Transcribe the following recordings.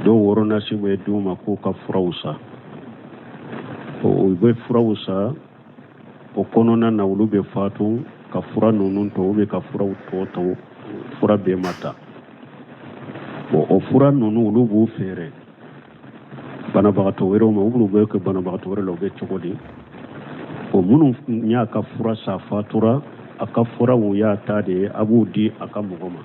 Dɔw ordonnance bɛ d'u ma k'u ka furaw san. U bɛ furaw san, o kɔnɔna na olu bɛ fatu ka fura ninnu to, u bɛ ka furaw tɔ to, fura bɛɛ ma ta. Bon, o fura ninnu, olu b'u feere banabagatɔ wɛrɛw ma. U b'u bɛ kɛ banabagatɔ wɛrɛ la, u bɛ cogo di? O minnu y'a ka fura san, fatura, a ka furaw y'a ta de ye. A b'u di a ka mɔgɔ ma,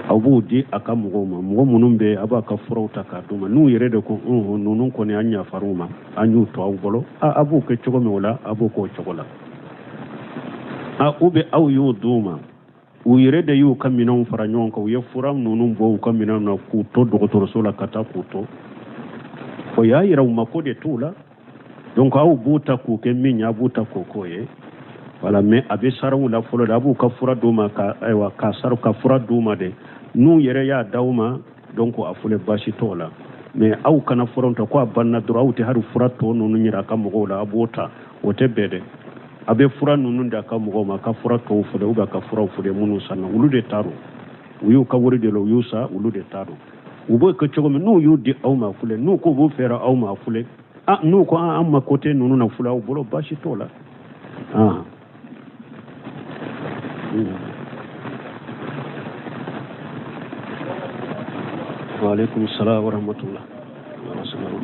aw b'u di a ka mɔgɔw ma. Mɔgɔ minnu bɛ, a b'a ka furaw ta k'a d'u ma, n'u yɛrɛ de ko unhun, ninnu kɔni, an yafar'u ma, an y'u to aw bolo, a b'u kɛ cogo min o la, a b'o k'o cogo la. A u bɛ aw y'o d'u ma, u yɛrɛ de y'u ka minɛnw fara ɲɔgɔn kan, u ye fura ninnu bɔ u ka minɛnw na k'u to dɔgɔtɔrɔso la ka taa k'u to, o y'a yira u mako de t'u la. Donc aw b'u ta k'u kɛ min ye, a b'u ta k'o k'o ye. Voilà, mais a bɛ sara u la fɔlɔ de. A b'u ka fura d'u ma ka, ayiwa, ka sara ka fura d'u ma de. N'u yɛrɛ y'a d'aw ma, donc a filɛ, baasi t'o la. Mais aw kana fura ta ko a banna dɔrɔn, aw tɛ hali fura tɔ ninnu yira a ka mɔgɔw la, a b'o ta, o tɛ bɛn dɛ. A bɛ fura ninnu d'a ka mɔgɔw ma, a ka fura tɔw filɛ, ou bien a ka furaw filɛ minnu sanna, olu de ta don. U y'u ka wari de la, u y'u san, olu de ta don. U b'o kɛ cogo min, n'u y'u di aw ma filɛ, n'u ko b'u feere aw ma filɛ, ah, n'u ko an mako tɛ ninnu na filɛ aw bolo, baasi t'o la. Ah. Wa alaikum salam wa rahmatullah. Wa salam.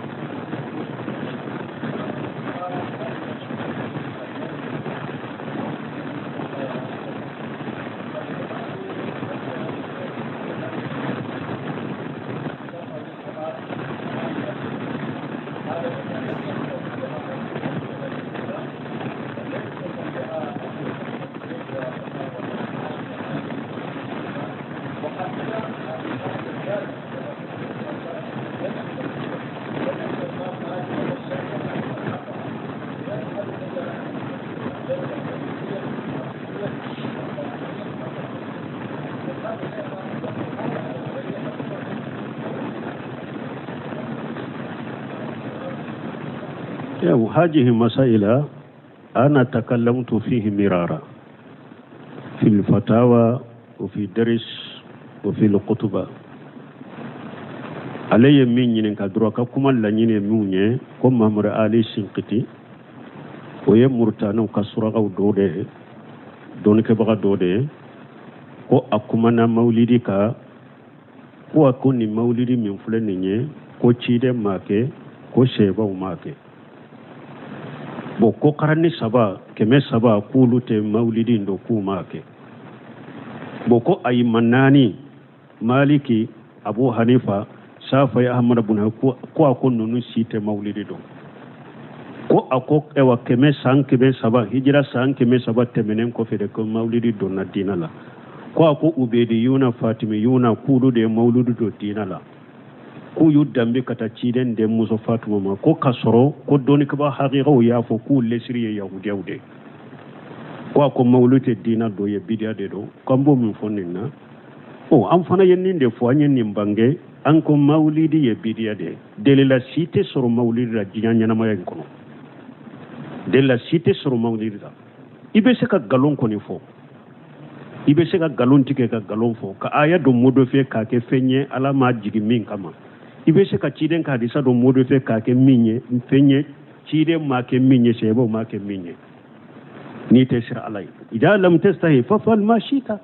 هذه مسائل أنا تكلمت فيه مرارا في الفتاوى وفي درس وفي الخطبة. Ale ye min ɲininka dɔrɔn, ka kuma laɲini ye min ye, ko Mahamadu Ali Sinkiti, o ye Murutaniw ka surakaw dɔ de ye, dɔnnikɛbaga dɔ de ye, ko a kumana mawulidi kan, ko a ko nin mawulidi min filɛ nin ye, ko ciden m'a kɛ, ko sebaw m'a kɛ. Bon, ko karani saba, 300, k'olu tɛ mawulidi in dɔn, k'u m'a kɛ. Bon, ko ayima naani, Maliki, Abu Hanifa, Safayi, Ahmad bun, ko a ko ninnu si tɛ mawulidi dɔn. Ko a ko ɛwa kɛmɛ san 300, hijira san 300 tɛmɛnen kɔfɛ de ko mawulidi donna diina la. Ko a ko ubediyuna, fatimiyuna, k'olu de ye mawulidi don diina la, k'u y'u danbe ka taa ciden denmuso Fatuma ma, ko k'a sɔrɔ ko dɔnnikɛbaa hakikaw y'a fɔ k'u lesiri ye yahudiyaw de. Ko a ko mawulidi tɛ diina dɔ ye, bidiya de don. K'an b'o min fɔ nin na, o an fana ye nin de fɔ, an ye nin bange, an ko mawulidi ye bidiya de ye. Delila si tɛ sɔrɔ mawulidi la diɲɛ ɲɛnamaya in kɔnɔ, delila si tɛ sɔrɔ mawulidi la. I bɛ se ka nkalon kɔni fɔ, i bɛ se ka nkalon tigɛ ka nkalon fɔ, ka aya dɔ modifier k'a kɛ fɛn ye Ala m'a jigin min kama. I bɛ se ka ciden ka hadisa dɔ modifier k'a kɛ min ye, fɛn ye ciden m'a kɛ min ye, sahabaw m'a kɛ min ye. N'i tɛ siran Ala ye, ida lam tastahi fafal ma shita.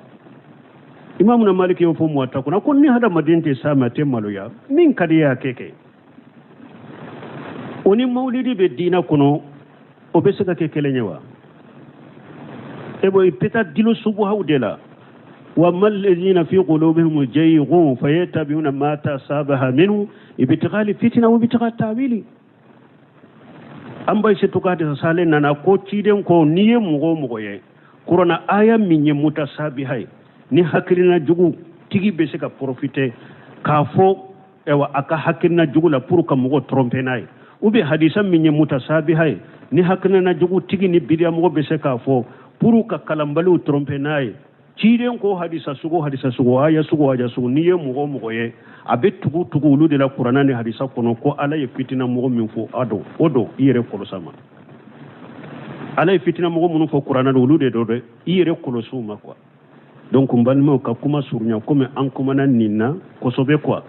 Imamuna Maliki y'o fɔ Muwatta kɔnɔ, ko ni hadamaden tɛ s'a ma, a tɛ maloya, min ka di ye a kɛ kɛ. O ni mawulidi bɛ diinɛ kɔnɔ, o bɛ se ka kɛ kelen ye wa? E bɔ, i bɛ taa dilo subuhaw de la. Wa amma allazina fi qulubihim jayghun fayattabi'una ma tasabaha minhu ibtigha fitina wa ibtigha tawili. An ba se to ka hadisa salen nana ko ciden ko n'i ye mɔgɔ o mɔgɔ ye kurana aya min ye mutasabiha ye, ni hakilina jugu tigi bɛ se ka profiter k'a fɔ ayiwa a ka hakilina jugu la pour ka mɔgɔ tromper n'a ye, ou bien hadisa min ye mutasabiha ye, ni hakilina jugu tigi ni bidiyamɔgɔ bɛ se k'a fɔ pour ka kalanbaliw tromper n'a ye, ciden ko hadisa sugu, hadisa sugu, aya sugu, aya sugu, n'i ye mɔgɔ o mɔgɔ ye a bɛ tugu tugu olu de la kurana ni hadisa kɔnɔ, ko Ala ye fitina mɔgɔ min fɔ, a don o don, i yɛrɛ kɔlɔsi a ma. Ala ye fitina mɔgɔ minnu fɔ kurana don, olu de don dɛ, i yɛrɛ kɔlɔsi u ma quoi. Donc n balimaw, ka kuma surunya, komi an kumana nin na kosɛbɛ quoi.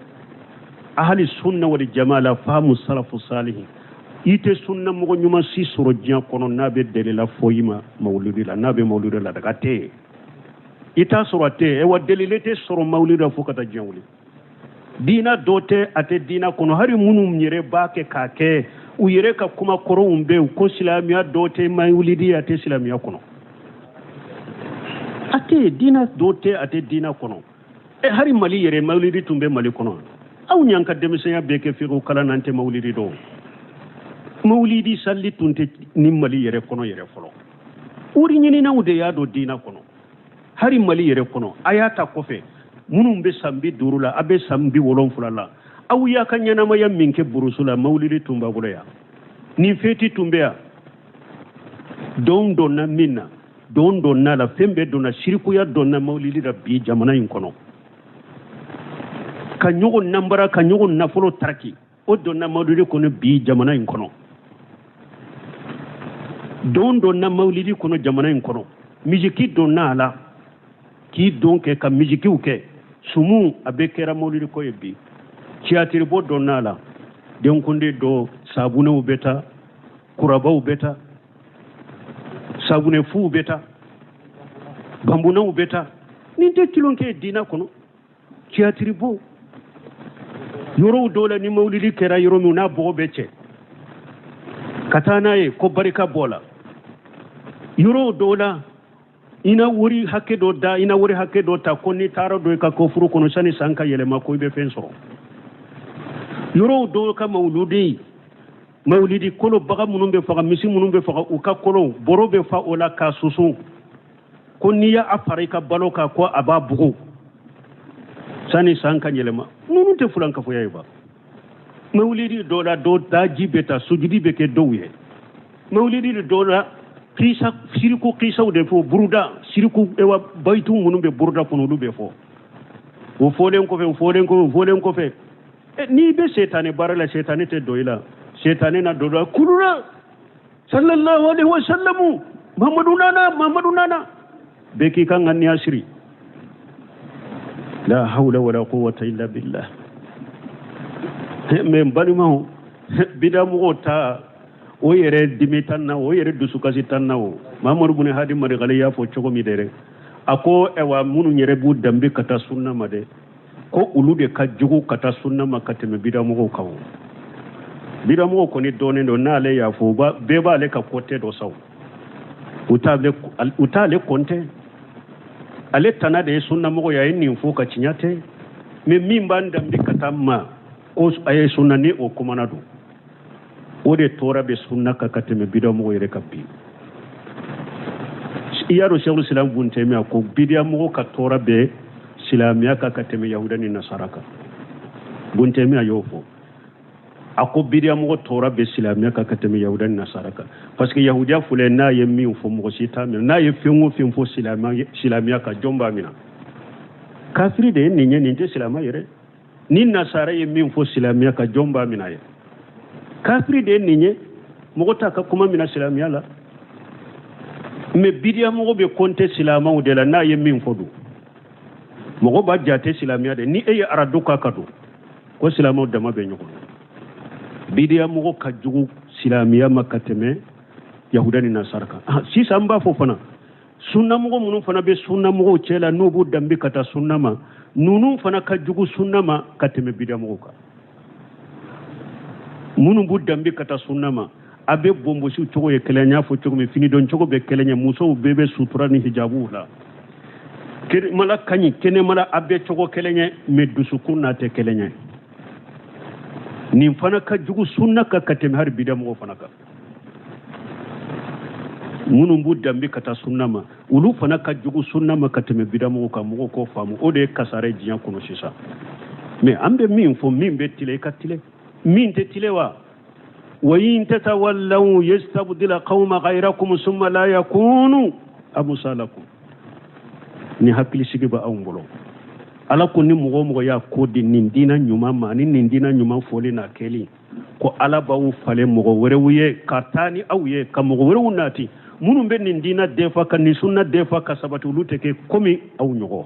Ahali sunna wali jama la faamu salafu salihi, i tɛ sunna mɔgɔ ɲuman si sɔrɔ diɲɛ kɔnɔ n'a bɛ delila fɔ i ma mawuludi la, n'a bɛ mawuludi la daga tɛ yen, i t'a sɔrɔ, a tɛ yen. Wa delile tɛ sɔrɔ mawuludi la fo ka taa diɲɛ wuli. Diina dɔ tɛ, a tɛ diina kɔnɔ. Hali minnu yɛrɛ b'a kɛ k'a kɛ, u yɛrɛ ka kuma kɔrɔw bɛ yen ko silamɛya dɔ tɛ mawulidi, a tɛ silamɛya kɔnɔ, a tɛ diina dɔ tɛ, a tɛ diina kɔnɔ. E hali Mali yɛrɛ, mawulidi tun bɛ Mali kɔnɔ. Aw y'an ka denmisɛnya bɛɛ kɛ fiqhu kalan na, an tɛ mawulidi dɔn. Mawulidi sali tun tɛ ni Mali yɛrɛ kɔnɔ yɛrɛ fɔlɔ. Wari ɲininaw de y'a don diina kɔnɔ, hali Mali yɛrɛ kɔnɔ. A y'a ta kɔfɛ, minnu bɛ san 50 la, a bɛ san 70 la, aw y'a ka ɲɛnamaya min kɛ burusu la, mawulidi tun b'a bolo yan, nin feti tun bɛ yan. Don donna min na, don donna la, fɛn bɛɛ donna, sirikuya donna mawulidi la bi jamana in kɔnɔ, ka ɲɔgɔn nanbara, ka ɲɔgɔn nafolo taraki, o donna mawulidi kɔnɔ bi jamana in kɔnɔ. Don donna mawulidi kɔnɔ jamana in kɔnɔ, misiki donna a la, k'i don kɛ ka misikiw kɛ sumu, a bɛɛ kɛra mawulidi ko ye bi. Tiyatiribɔ donna a la, denkundi dɔ, sabunɛw bɛ taa, kurabaw bɛ taa, sabunɛ fuw bɛ taa, banbunaw bɛ taa. Nin tɛ tulonkɛ ye diinɛ kɔnɔ. Tiyatiribɔ yɔrɔw dɔw la, ni mawulidi kɛra yɔrɔ min n'a bɔgɔ bɛ cɛ ka taa n'a ye ko barika b'o la. Yɔrɔw dɔw la, i na wari hakɛ dɔ da, i na wari hakɛ dɔ ta ko n'i taara don i ka kofuru kɔnɔ, sani san ka yɛlɛma, ko i bɛ fɛn sɔrɔ. Yɔrɔw dɔw ka mawulidi kolo, bagan minnu bɛ faga, misi minnu bɛ faga, u ka kolow bɔrɔ bɛ fa o la k'a susu, ko n'i y'a fara i ka balo kan, ko a b'a bugu sani san ka yɛlɛma. Ninnu tɛ fulankafoya ye ba? Mawulidi dɔ la, dɔ daji bɛ ta, sujudi bɛ kɛ dɔw ye. Mawulidi dɔ la, kisa siriku kisaw de fɔ, buruda siriku, ewa bayitu minnu bɛ buruda kɔnɔ, olu bɛ fɔ. O fɔlen kɔfɛ, o fɔlen kɔfɛ, o fɔlen kɔfɛ, n'i bɛ setani baara la, setani tɛ don i la, setani na don la kulula sallallahu alaihi wa sallamu, Muhammadu nana, Muhammadu nana, bɛɛ k'i ka ŋaniya siri. La hawla wala quwwata illa billah. Mais n balimaw, bidamɔgɔw ta o yɛrɛ dimi tan na, o yɛrɛ dusukasi tan na. O Mamadu bun Hadi Marikale y'a fɔ cogo min dɛ, a ko ɛwa minnu yɛrɛ b'u danbe ka taa sunna ma dɛ, ko olu de ka jugu ka taa sunna ma ka tɛmɛ bidamɔgɔw kan. O bidamɔgɔw kɔni dɔnnen don, n'ale y'a fɔ, bɛɛ b'ale ka kɔtɛ dɔ sa. U t'ale kɔntɛ, ale tana de ye sunnamɔgɔ ye, a ye nin fɔ ka tiɲɛ tɛ. Mais min b'an danbe ka taa ma ko a ye sunna, ni o kumana don, o de tɔɔrɔ bɛ sunna kan ka tɛmɛ bidamɔgɔ yɛrɛ kan bi. I y'a dɔn, Sɛku Silam bun Tɛmiya ko bidiyamɔgɔ ka tɔɔrɔ bɛ silamɛya kan ka tɛmɛ yahuda ni nasara kan. Bun Tɛmiya y'o fɔ, a ko bidiyamɔgɔ tɔɔrɔ bɛ silamɛya kan ka tɛmɛ yahuda ni nasara kan, parce que yahudiya filɛ, n'a ye min fɔ, mɔgɔ si t'a minɛ. N'a ye fɛn o fɛn fɔ silamɛya kan, jɔn b'a minɛ? Kafiri de ye nin ye, nin tɛ silamɛ yɛrɛ. Ni nasara ye min fɔ silamɛya kan, jɔn b'a minɛ ye? Kafiri de ye nin ye, mɔgɔ t'a ka kuma minɛ silamɛya la. Mais bidiyamɔgɔ bɛ kɔnte silamɛw de la, n'a ye min fɔ don, mɔgɔ b'a jate silamɛya de. Ni e ye arado k'a ka don ko silamɛw dama bɛ ɲɔgɔn na. Bidiyamɔgɔ ka jugu silamɛya ma ka tɛmɛ yahuda ni nasara kan. Sisan n b'a fɔ fana, sunnamɔgɔ minnu fana bɛ sunnamɔgɔw cɛ la, n'u b'u danbe ka taa sunna ma, ninnu fana ka jugu sunna ma ka tɛmɛ bidiyamɔgɔw kan. Minnu b'u danbe ka taa sunna ma, a bɛ bonbosiw cogo ye kelen, n y'a fɔ cogo min, finidon cogo bɛ kelen ye, musow bɛɛ bɛ sutura ni hijabuw la, kɛnɛmala ka ɲi, kɛnɛmala a bɛ cogo kelen ye, mais dusukun n'a tɛ kelen ye. Nin fana ka jugu sunna kan ka tɛmɛ hali bidiyamɔgɔw fana kan. Minnu b'u danbe ka taa sunna ma, olu fana ka jugu sunna ma ka tɛmɛ bidamɔgɔw kan. Mɔgɔw k'o faamu, o de ye kasara ye diɲɛ kɔnɔ sisan. Mais an bɛ min fɔ, min bɛ tile, i ka tile, min tɛ tile wa wa in tatawallaw yastabdil qawma ghayrakum summa la yakunu amsalakum. Ni hakilisigi bɛ anw bolo, Ala ko ni mɔgɔ o mɔgɔ y'a ko di nin diina ɲuman ma, ani nin diina ɲuman fɔli n'a kɛli, ko Ala b'aw falen mɔgɔ wɛrɛw ye ka taa ni aw ye, ka mɔgɔ wɛrɛw nati minnu bɛ nin diina defa, ka nin sunna defa ka sabati, olu tɛ kɛ komi aw ɲɔgɔn.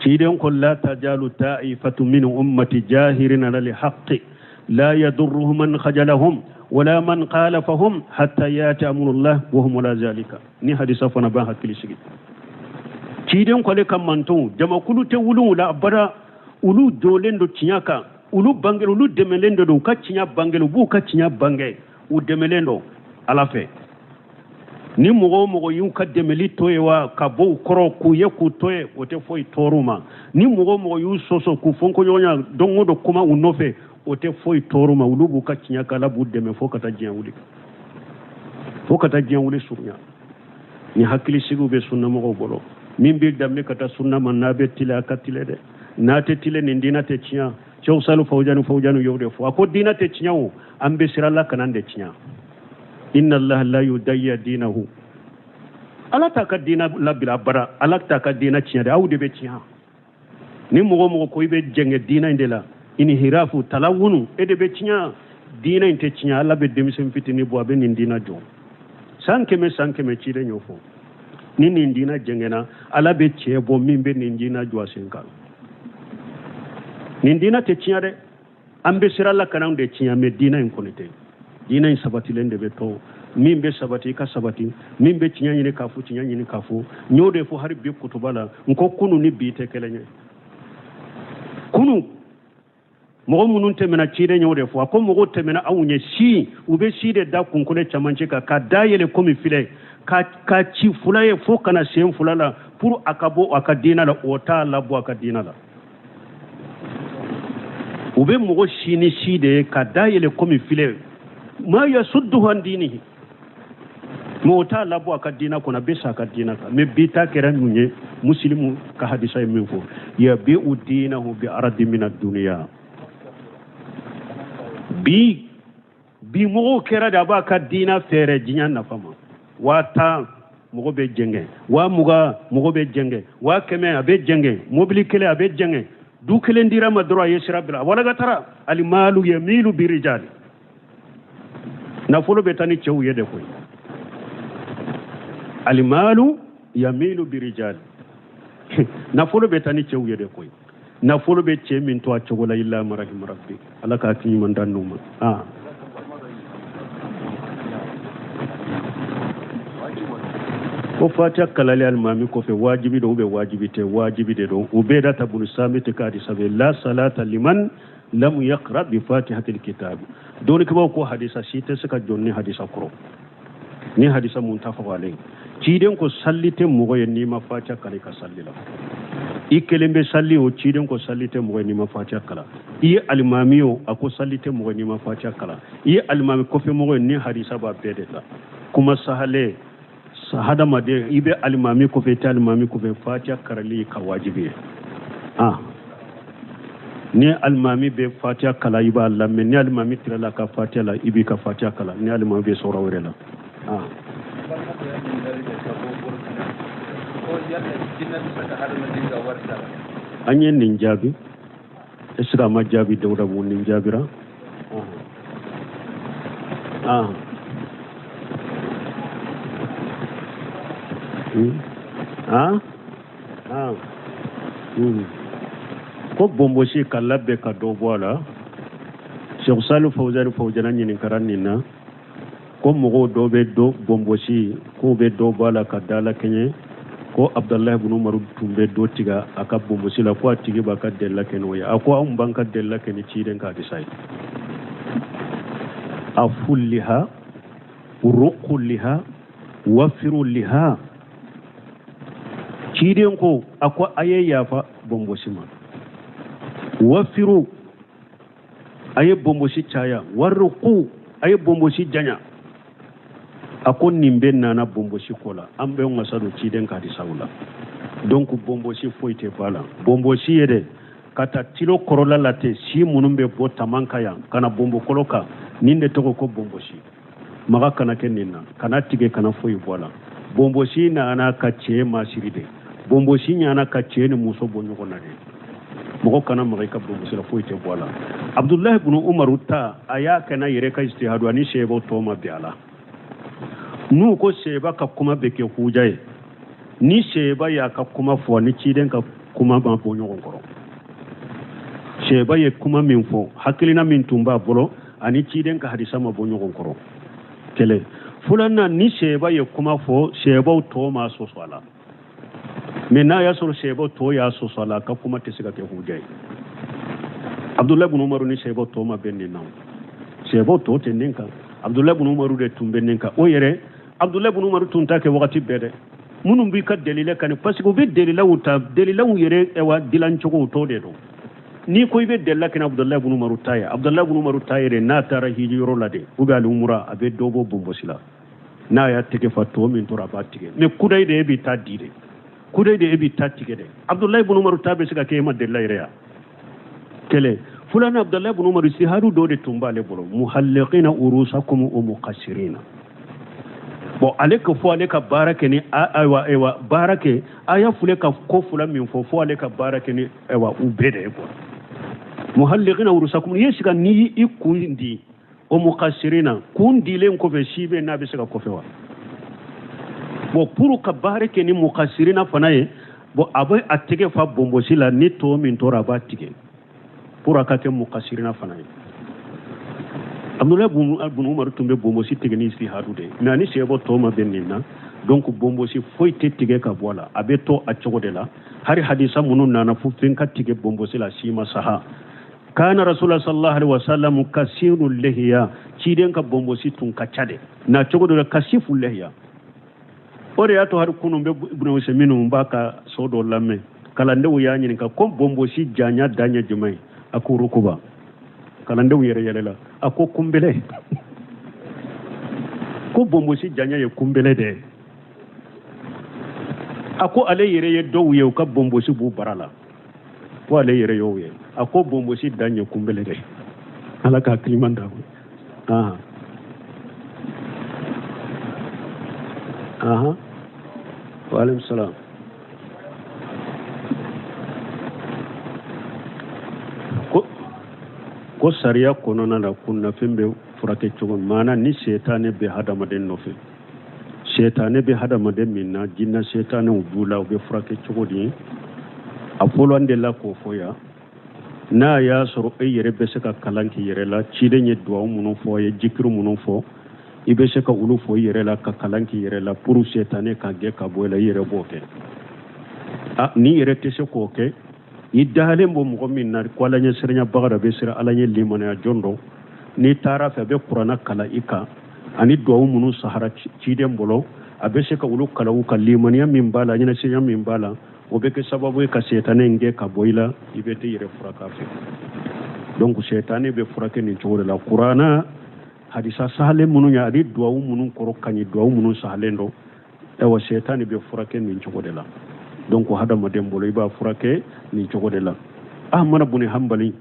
Ciden ko la tajalu taifatu min ummati jahirina ala lhaqqi la yadurruhum man khajalahum wala man khalafahum hatta yati amrullah wa hum ala zalika. Ni hadisa fana b'an hakili sigi. Ciden ko ale ka mantonw jamakulu tɛ wuli u la abada, olu jɔlen don tiɲɛ kan, olu bange, olu dɛmɛlen don u ka tiɲɛ bange, u b'u ka tiɲɛ bange, u dɛmɛlen don Ala fɛ. Ni mɔgɔ o mɔgɔ y'u ka dɛmɛli to ye wa ka bɔ u kɔrɔ k'u ye k'u to ye, o tɛ foyi tɔɔrɔ u ma. Ni mɔgɔ o mɔgɔ y'u sɔsɔ k'u fɔnkɔɲɔgɔnya don o don kuma u nɔfɛ, o tɛ foyi tɔɔrɔ u ma. Olu b'u ka tiɲɛ kan, Ala b'u dɛmɛ fo ka taa diɲɛ wuli, fo ka taa diɲɛ wuli surunya. Ni hakilisigiw bɛ sunnamɔgɔw bolo, min bɛ danbe ka taa sunna ma, n'a bɛ tile a ka tile dɛ, n'a tɛ tile nin diinɛ tɛ tiɲɛ. Cɛw Salu Fawujani Fawujani y'o de fɔ, a ko diinɛ tɛ tiɲɛ o, an bɛ sira la kana de tiɲɛ. Inna allaha la yudayya dinahu, Ala t'a ka diinɛ labila abada, Ala t'a ka diinɛ tiɲɛ dɛ, aw de bɛ tiɲɛ. Ni mɔgɔ o mɔgɔ ko i bɛ jɛngɛ diinɛ in de la, inhirafu talawunu, e de bɛ tiɲɛ. Diinɛ in tɛ tiɲɛ, Ala bɛ denmisɛn fitinin bɔ, a bɛ nin diinɛ jɔ. San kɛmɛ san kɛmɛ ciden y'o fɔ. Ni nin diinɛ jɛngɛna, Ala bɛ cɛ bɔ min bɛ nin diinɛ jɔ a sen kan. Nin diinɛ tɛ tiɲɛ dɛ, an bɛ sira la kan'anw de tiɲɛ, mais diinɛ in kɔni tɛ. Diinɛ in sabatilen de bɛ to. Min bɛ sabati i ka sabati, min bɛ tiɲɛ ɲini k'a fɔ, tiɲɛ ɲini k'a fɔ. N y'o de fɔ hali bi kutuba la, n ko kunu ni bi tɛ kelen ye. Kunu mɔgɔ minnu tɛmɛna, ciden y'o de fɔ, a ko mɔgɔw tɛmɛna aw ɲɛ si, u bɛ si de da kunkolo camancɛ kan ka da yɛlɛ komi filɛ ka ci fula ye fo ka na sen fula la pour a ka bɔ a ka diinɛ la, o t'a labɔ a ka diinɛ la. U bɛ mɔgɔ si ni si de ye ka da yɛlɛ komi filɛ ma yasudduhu an dinihi, mais o t'a labɔ a ka diinɛ kɔnɔ, a bɛ sa a ka diinɛ kan. Mais bi ta kɛra mun ye? Musilimu ka hadisa ye min fɔ, yabi'u dinahu bi aradi mina duniya. Bi mɔgɔw kɛra de a b'a ka diinɛ feere diɲɛ nafa ma. 50,000 mɔgɔ bɛ jɛngɛ, 20,000 mɔgɔ bɛ jɛngɛ, 100,000 a bɛ jɛngɛ, mobili kelen a bɛ jɛngɛ, du kelen dira ma dɔrɔn a ye sira bila, walagatara alimalu yamilu birijali. Nafolo bɛ taa ni cɛw ye de koyi. Alimalu yamilu birijali, nafolo bɛ taa ni cɛw ye de koyi. Nafolo bɛ cɛ min to a cogo la, illa man rahima rabbi, Ala k'a ki ɲuman d'an n'u ma. Ko fatiha kalali alimami kɔfɛ wajibi don ou bien wajibi tɛ? Wajibi de don. Ubedata bunu samiti ka hadisa bɛ la salata liman lam yaqra bi fatihatil kitab. Dɔnnikɛbaaw ko hadisa si tɛ se ka jɔ ni hadisa kɔrɔ, ni hadisa muttafaq alayhi. Ciden ko salli tɛ mɔgɔ ye n'i ma fatiha kalan i ka salli la. I kelen bɛ salli o, ciden ko salli tɛ mɔgɔ ye n'i ma fatiha kalan. I ye alimami o, a ko salli tɛ mɔgɔ ye n'i ma fatiha kalan. I ye alimami kɔfɛ mɔgɔ ye, ni hadisa b'a bɛɛ de la. Kuma sahale hadamaden, i bɛ alimami kɔfɛ, i tɛ alimami kɔfɛ, fatiha karali ka wajibi ye. Ni alimami bɛ fatiha kalan, i b'a lamɛn. Ni alimami tilala ka fatiha la, i b'i ka fatiha kalan. Ni alimami bɛ sura wɛrɛ la. An ye nin jaabi, est ce que a ma jaabi? Dawuda mun nin jaabira? Ko bonbosi ka labɛn ka dɔ bɔ a la. Sheikh Salu Fawzani Fawzana ɲininkara nin na ko mɔgɔw dɔ bɛ dɔ bonbosi k'u bɛ dɔ bɔ a la ka da la kɛɲɛ, ko Abudalayi bunu Umaru tun bɛ dɔ tigɛ a ka bonbosi la, ko a tigi b'a ka delila kɛ n'o ye. A ko anw b'an ka delila kɛ ni ciden ka hadisa ye. Afu liha ruqu liha wafiru liha. Ciden ko a ko a ye yafa bonbosi ma, wafiru a ye bonbosi caya, waruku a ye bonbosi janya. A ko nin bɛɛ nana bonbosi ko la, an bɛ wasa don ciden ka hadisaw la. Donc bonbosi foyi tɛ b'a la. Bonbosi ye dɛ ka taa tilo kɔrɔla la ten, si minnu bɛ bɔ taman kan yan ka na bonbokolo kan, nin de tɔgɔ ko bonbosi. Maga kana kɛ nin na, kana tigɛ, kana foyi bɔ a la. Bonbosi nana ka cɛ masiri de, bonbosi nana ka cɛ ni muso bɔ ɲɔgɔn na de. Mɔgɔ kana maga i ka bonbosi la, foyi tɛ bɔ a la. Abudulayi bunu Umaru ta a y'a kɛ n'a yɛrɛ ka istihadu, ani sɛbɛw tɔ ma bɛn a la. N'u ko sɛba ka kuma bɛ kɛ huja ye, ni sɛba y'a ka kuma fɔ ni ciden ka Kuma ma bɔ ɲɔgɔn kɔrɔ. Sɛba ye kuma min fɔ, hakilina min tun b'a bolo ani ciden ka hadisa ma bɔ ɲɔgɔn kɔrɔ. Kelen filanan, ni sɛba ye kuma fɔ, sɛbaw tɔ ma sɔsɔ a la. Mais n'a y'a sɔrɔ sɛbaw tɔ y'a sɔsɔ a la, a ka kuma tɛ se ka kɛ huja ye. Abdulayi bin Umaru ni sɛbaw tɔ ma bɛn nin na, sɛbaw tɔ tɛ nin kan, Abdulayi bin Umaru de tun bɛ nin kan. O yɛrɛ Abdulayi bin Umaru tun t'a kɛ wagati bɛɛ dɛ. Minnu b'i ka delila kan, parce que u bɛ delilaw ta, delilaw yɛrɛ ɛwa dilancogo tɔ de don. N'i ko i bɛ delila kɛ Abdulayi bin Umaru ta ye, Abdulayi bin Umaru ta yɛrɛ, n'a taara hiji yɔrɔ la de, ou bien ali umura, a bɛ dɔ bɔ bonbosi la. N'a y'a tɛgɛ fa, tɔ min tora a b'a tigɛ. Mais kudayi de e b'i ta di dɛ, kudayi de e b'i ta tigɛ dɛ. Abdulayi bin Umaru ta bɛ se ka kɛ e ma delila yɛrɛ ya. Kelen filanan, Abdulayi bin Umaru sihadu dɔ de tun b'ale bolo, muhalliqina urusakum wa muqassirina. Bon, ale ko fo ale ka baara kɛ ni ayiwa ayiwa baara kɛ aya fule ka ko fula min fɔ, fo ale ka baara kɛ ni ayiwa u bɛɛ de ye quoi. Muhalliqina urusakum, ye sika ni i kun di o muqassirina, kun dilen kɔfɛ si bɛ n'a bɛ se ka kɔfɛ wa. Bon, pour ka baara kɛ ni muqassirina fana ye, bon, a bɛ a tɛgɛ fa bonbosi la, ni tɔ min tora a b'a tigɛ pour a ka kɛ muqassirina fana ye. Abdulayi bun Umaru tun bɛ bonbosi tigɛ ni istihadu de ye, mais ani sɛbɔ tɔ ma bɛn nin na. Donc bonbosi foyi tɛ tigɛ ka bɔ a la, a bɛ to a cogo de la. Hari hadisa minnu nana fo fɛn ka tigɛ bonbosi la, si ma saha. Kana rasulullah sallallahu alaihi wasallam kasiru lehiya, ciden ka bonbosi tun ka ca de na cogo dɔ la, kasifu lehiya. O de y'a to hari kunun bɛ Ibn Usaymin b'a ka so dɔ lamɛn, kalandenw y'a ɲininka ko bonbosi janya dan ye jumɛn ye? A ko rukuba. Kalandenw yɛrɛ yɛlɛla, a ko kunbele, ko bonbosi janya ye kunbele de ye. A ko ale yɛrɛ ye dɔw ye u ka bonbosi b'u bara la, ko ale yɛrɛ y'o ye. A ko bonbosi dan ye kunbele de ye. Ala ka hakiliman d'a ma. Aha, wa alaikum salam. Ko sariya kɔnɔna la, kunnafɛn bɛ furakɛ cogo min, maana ni setanɛ bɛ hadamaden nɔfɛ, setanɛ bɛ hadamaden min na, jinɛ setanɛw b'u la, u bɛ furakɛ cogo di? A fɔlɔ, an delila k'o fɔ yan. N'a y'a sɔrɔ e yɛrɛ bɛ se ka kalan k'i yɛrɛ la, ciden ye duwawu minnu fɔ, a ye jikiri minnu fɔ, i bɛ se ka olu fɔ i yɛrɛ la ka kalan k'i yɛrɛ la pour setanɛ ka gɛn ka bɔ i la, i yɛrɛ b'o kɛ. A n'i yɛrɛ tɛ se k'o kɛ, i dalen bɔ mɔgɔ min na ko Ala ɲɛ siranyabaga dɔ bɛ siran Ala ɲɛ, limaniya jɔn dɔ, n'i taara fɛ, a bɛ kuranna kalan i kan ani duwawu minnu sahara ciden bolo, a bɛ se ka olu kalan u kan. Limaniya min b'a la, ɲɛnasiranya min b'a la, o bɛ kɛ sababu ye ka setanɛ in gɛn ka bɔ i la, i bɛ t'i yɛrɛ furakɛ a fɛ. Donc setanɛ bɛ furakɛ nin cogo de la. Kuranna hadisa sahalen minnu ye ani duwawu minnu kɔrɔ ka ɲi, duwawu minnu sahalen don, ayiwa, setanɛ bɛ furakɛ nin cogo de la. Donc hadamaden bolo, i b'a furakɛ nin cogo de la. Ahmada buni Hanbali,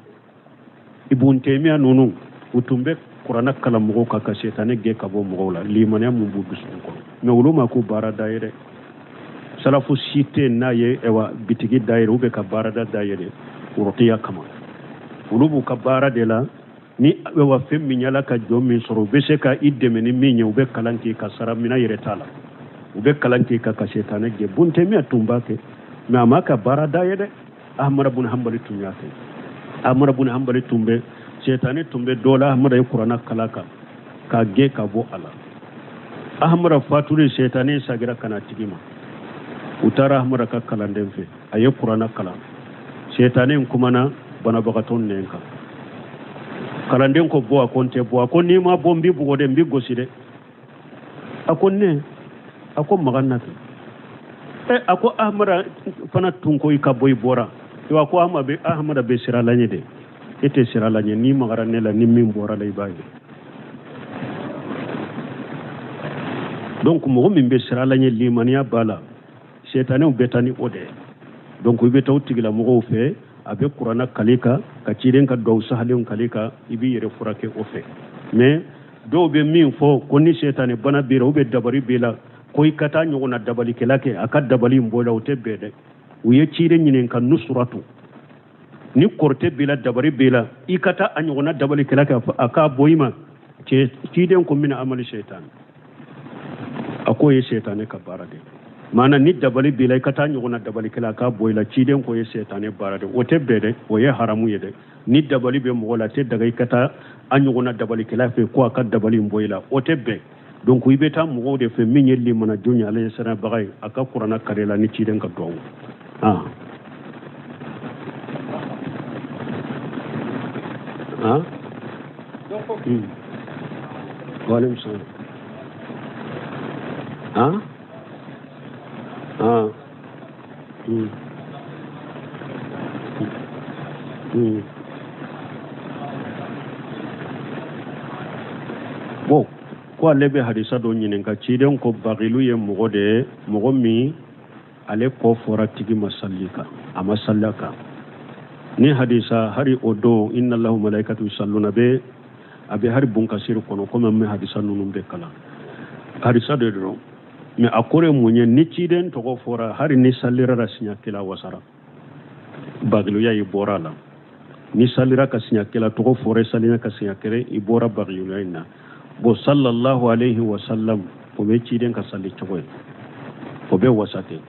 Ibun Taymiya ninnu, u tun bɛ kuranna kalan mɔgɔw kan ka setanɛ gɛn ka bɔ mɔgɔw la, limaniya mun b'u dusukun kɔnɔ. Mais olu ma ko baarada ye dɛ. Salafu si tɛ n'a ye ayiwa bitigi dayɛlɛ ou bien ka baarada dayɛlɛ rukiya kama. Olu b'u ka baara de la. Ni ayiwa fɛn min yala ka jɔn min sɔrɔ, u bɛ se ka i dɛmɛ ni min ye, u bɛ kalan k'i ka sara mina yɛrɛ t'a la, u bɛ kalan k'i ka setanɛ gɛn. Bun Taymiya tun b'a kɛ, mais a m'a ka baarada ye dɛ. Ahmada bun Hanbali tun y'a kɛ. Ahmada bun Hanbali tun bɛ setanɛ tun bɛ dɔ la, Ahmada ye kuranna kalan kan k'a gɛn ka bɔ a la. Ahmada fatuli, setanɛ sagira ka na tigi ma. U taara Ahmada ka kalanden fɛ, a ye kuranna kalan, setanɛ in kumana banabagatɔ nɛn kan. Kalanden ko bɔ. A ko n tɛ bɔ. A ko n'i ma bɔ, n b'i bugɔ dɛ, n b'i gosi dɛ. A ko ne, a ko maga na kɛ. Ɛ, a ko Ahmada fana tun ko i ka bɔ, i bɔra. A ko Ahmada bɛ siran la ɲɛ dɛ, e tɛ siran la ɲɛ. N'i magara ne la, ni min bɔra la, i b'a ye. Donc mɔgɔ min bɛ siran la ɲɛ, limaniya b'a la, setanɛw bɛ taa ni o de ye. Donc i bɛ taa o tigilamɔgɔw fɛ, a bɛ kuranna kali kan ka ciden ka duwawu sahalenw kali kan, i b'i yɛrɛ furakɛ o fɛ. Mais dɔw bɛ min fɔ ko ni setanɛ bana b'i la ou bien dabali b'i la, ko i ka taa ɲɔgɔnna dabalikɛla kɛ, a ka dabali in bɔ i la, o tɛ bɛn dɛ. U ye ciden ɲininka nusuratu, ni kɔrɔtɛ b'i la, dabali b'i la, i ka taa a ɲɔgɔnna dabalikɛla kɛ, a k'a bɔ i ma. Ciden ko mina amali seitan, a k'o ye setanɛ ka baara de. Maana ni dabali b'i la, i ka taa ɲɔgɔnna dabalikɛla k'a bɔ i la. Ciden ko ye sɛtanɛ baara de, o tɛ bɛn dɛ, o ye haramu ye dɛ. Ni dabali bɛ mɔgɔ la, a tɛ daga i ka taa a ɲɔgɔnna dabalikɛla fɛ ko a ka dabali in bɔ i la, o tɛ bɛn. Donc i bɛ taa mɔgɔw de fɛ min ye limana jɔn ye, ala ɲɛsiranbaga ye, a ka kuranna kalan i la ni ciden ka duwawu. Ah ah waaleykum salaam. Ah ah Bon, ko ale bɛ hadisa dɔ ɲininka. Ciden ko bagilu ye mɔgɔ de ye, mɔgɔ min ale kɔ fɔra tigi ma salli kan, a ma salli a kan. Ni hadisa hari o don, inna allahu malaikatu yusalluna, bɛ a bɛ hari bunkasiri kɔnɔ, komi an bɛ hadisa ninnu bɛɛ kalan, hadisa de don. Mais a kɔrɔ ye mun ye? Ni ciden tɔgɔ fɔra, hari ni sallira la siɲɛ kelen, wasara, bagiluya i bɔra a la. Ni sallira ka siɲɛ kelen, tɔgɔ fɔra, i sallira ka siɲɛ kelen, i bɔra bagiluya in na. Bon, sallallahu alayhi wa sallam, o bɛ ciden ka salli cogo ye, o bɛ wasa ten.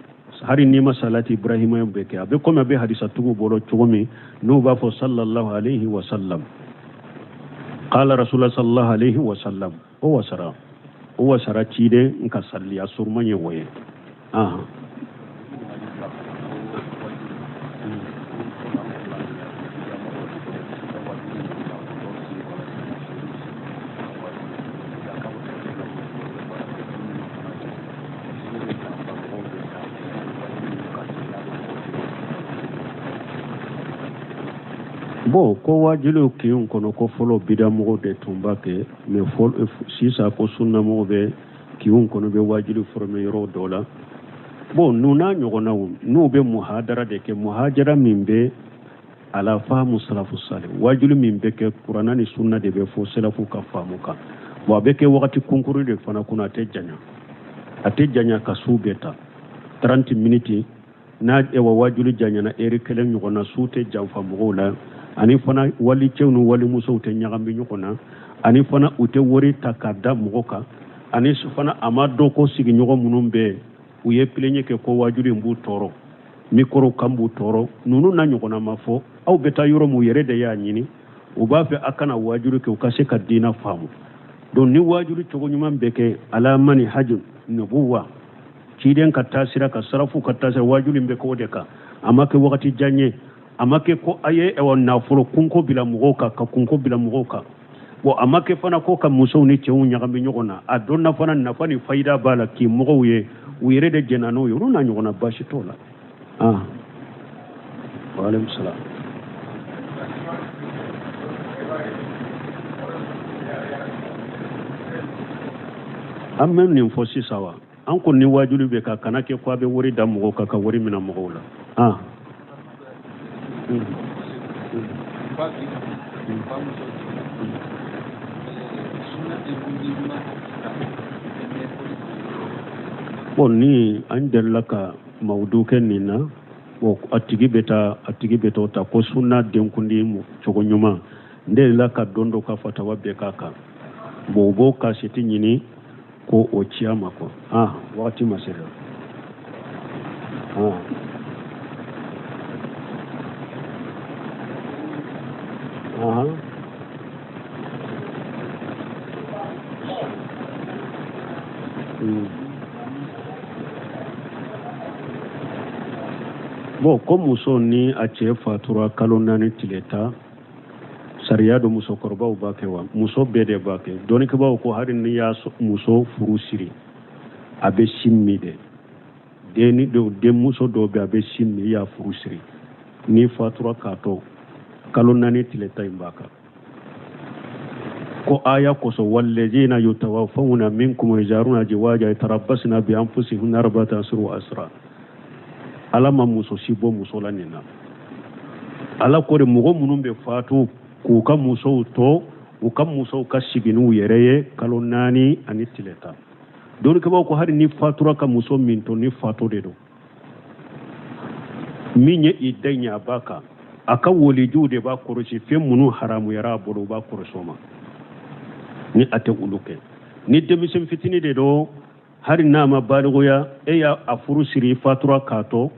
Hari n'i ma salati ibrahima bɛ kɛ, a bɛ komi a bɛ hadisatigiw bolo cogo min, n'u b'a fɔ sallallahu alayhi wa sallam, qala rasulullah sallallahu alayhi wa sallam, o wasara, o wasara ciden n ka salliya suruma ye o ye. Ahan. Bon, ko wajuliw kin kɔnɔ, ko fɔlɔ bidamɔgɔw de tun b'a kɛ, mais sisan ko sunnamɔgɔw bɛ kinw kɔnɔ, bɛ wajuli former yɔrɔ dɔw la. Bon, ninnu n'a ɲɔgɔnnaw, n'u bɛ muhadara de kɛ, muhajara min bɛ ala faamu salafu sali, wajuli min bɛ kɛ kuranna ni sunna de bɛ fɔ salafu ka faamu kan. Bon, a bɛ kɛ wagati kunkurun de fana kɔnɔ, a tɛ janya, a tɛ janya ka su bɛɛ ta, 30 minutes n'a ewa wajuli janyana eri kelen ɲɔgɔn na, su tɛ janfa mɔgɔw la. Ani fana walicɛw ni walimusow tɛ ɲagami ɲɔgɔn na, ani fana u tɛ wari ta k'a da mɔgɔ kan, ani fana a ma dɔn ko sigiɲɔgɔn minnu bɛ u ye plainte kɛ ko wajuli in b'u tɔɔrɔ, mikoro kan b'u tɔɔrɔ, ninnu n'a ɲɔgɔnna ma fɔ. Aw bɛ taa yɔrɔ min, u yɛrɛ de y'a ɲini, u b'a fɛ a kana wajuli kɛ, u ka se ka diina faamu. Donc ni wajuli cogo ɲuman bɛ kɛ ala manhaju nubuwa, ciden ka taasira ka sarafu ka taasira, wajuli bɛ k'o de kan. A ma kɛ wagati jan ye, a ma kɛ ko a ye ɛwɔ nafolo kunko bila mɔgɔw kan, ka kunko bila mɔgɔw kan. Bon, a ma kɛ fana ko ka musow ni cɛw ɲagami ɲɔgɔn na. A dɔnna fana nafa ni fayida b'a la k'i mɔgɔw ye, u yɛrɛ de jɛnna n'o ye, olu n'a ɲɔgɔnna baasi t'o la. Ah, waaleykum salaam. An bɛ nin fɔ sisan wa, an ko ni wajuli bɛ ka kana kɛ ko a bɛ wari da mɔgɔw kan, ka wari minɛ mɔgɔw la. Ah, bon, ni an delila ka mawudu kɛ nin na. Bon, a tigi bɛ taa, a tigi bɛ t'o ta ko sunna denkundi cogo ɲuman. N delila ka don dɔ ka fatawa bɛɛ k'a kan. Bon, u b'o kasɛti ɲini ko o ci a ma quoi. Ah, wagati ma se dɛ. Ah, ah. Bon, ko muso ni a cɛ fatura kalo 4 tile 10, sariya don, musokɔrɔbaw b'a kɛ wa muso bɛɛ de b'a kɛ. Dɔnnikɛbaaw ko hali n'i y'a muso furu siri, a bɛ sin min de. Den ni denmuso dɔw bɛ, a bɛ sin min, i y'a furu siri, n'i fatura k'a to, kalo 4 tile 10 in b'a kan. Ko aya kosɔn, walladina yutawafawna minkum wa yazaruna azwaja yatarabbasna bi anfusihinna arba'ata ashhurin wa ashra. Ala ma muso si bɔ muso la nin na. Ala ko de mɔgɔ minnu bɛ fatu k'u ka musow to, u ka musow ka sigi n'u yɛrɛ ye kalo 4 ani tile 10. Dɔnnikɛbaaw ko hali ni fatura ka muso min to, ni fato de don, min ye i da ɲɛ a b'a kan, a ka walijuw de b'a kɔlɔsi, fɛn minnu haramuyara a bolo, u b'a kɔlɔsi o ma, ni a tɛ olu kɛ. Ni denmisɛn fitinin de don. Hali n'a ma balikuya, e y'a a furu siri, i fatura k'a to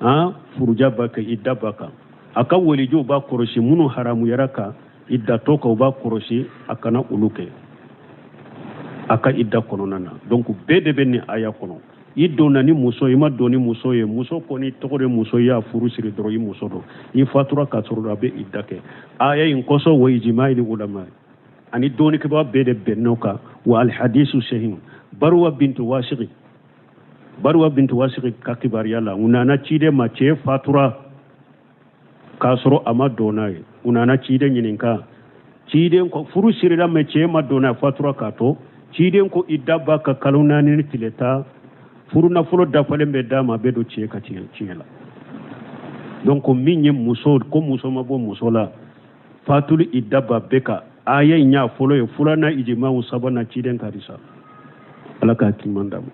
han, furuja b'a kan, idda b'a kan. A ka walijuw b'a kɔrɔsi, minnu haramuyara kan idda to kan, u b'a kɔrɔsi a kana olu kɛ a ka idda kɔnɔna na. Donc bɛɛ de bɛ nin aya kɔnɔ. I donna ni muso, i ma don ni muso ye, muso kɔni tɔgɔ de muso, i y'a furu siri dɔrɔn, i muso don. I fatura k'a sɔrɔ, a bɛ idda kɛ aya in kosɔn. Wa ijima'il ulama, ani dɔnnikɛbaa bɛɛ de bɛnn'o kan. Wa alhadisu sahih, Baruwa bintu Wasigi, Baruwa bintu Wasigi ka kibaruya la, u nana ciden ma, cɛ fatura k'a sɔrɔ a ma don n'a ye. U nana ciden ɲininka. Ciden ko furu sirila, mais cɛ ma don n'a ye, fatura k'a to. Ciden ko idda b'a kan kalo 4 ni tile 10, furu nafolo dafalen bɛ d'a ma, a bɛ don cɛ ka tiɲɛ la. Donc min ye muso ko muso ma bɔ muso la, fatuli idda b'a bɛɛ kan. Aya in y'a fɔlɔ ye, filanan ijimaw, sabanan ciden ka hadisa. Ala ka hakili d'an ma.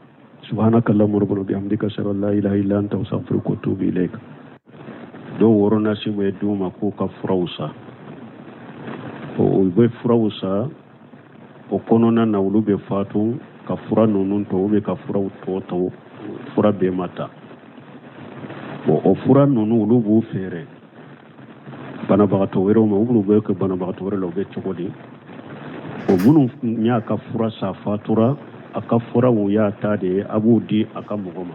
Subhanaka allahumma rabbana bihamdika, ashhadu an la ilaha illa anta, astaghfiruka wa atubu ilaik. Dɔw ordonnance bɛ d'u ma k'u ka furaw san. O bɛ furaw san, o kɔnɔna na olu bɛ fatu ka fura ninnu to, u bɛ ka furaw tɔ to, fura bɛɛ ma ta. Bon, o fura ninnu, olu b'u feere banabagatɔ wɛrɛw ma. U bɛ kɛ banabagatɔ wɛrɛ la, u bɛ cogo di? O minnu y'a ka fura san, fatura, a ka furaw y'a ta de ye, a b'u di a ka mɔgɔ ma.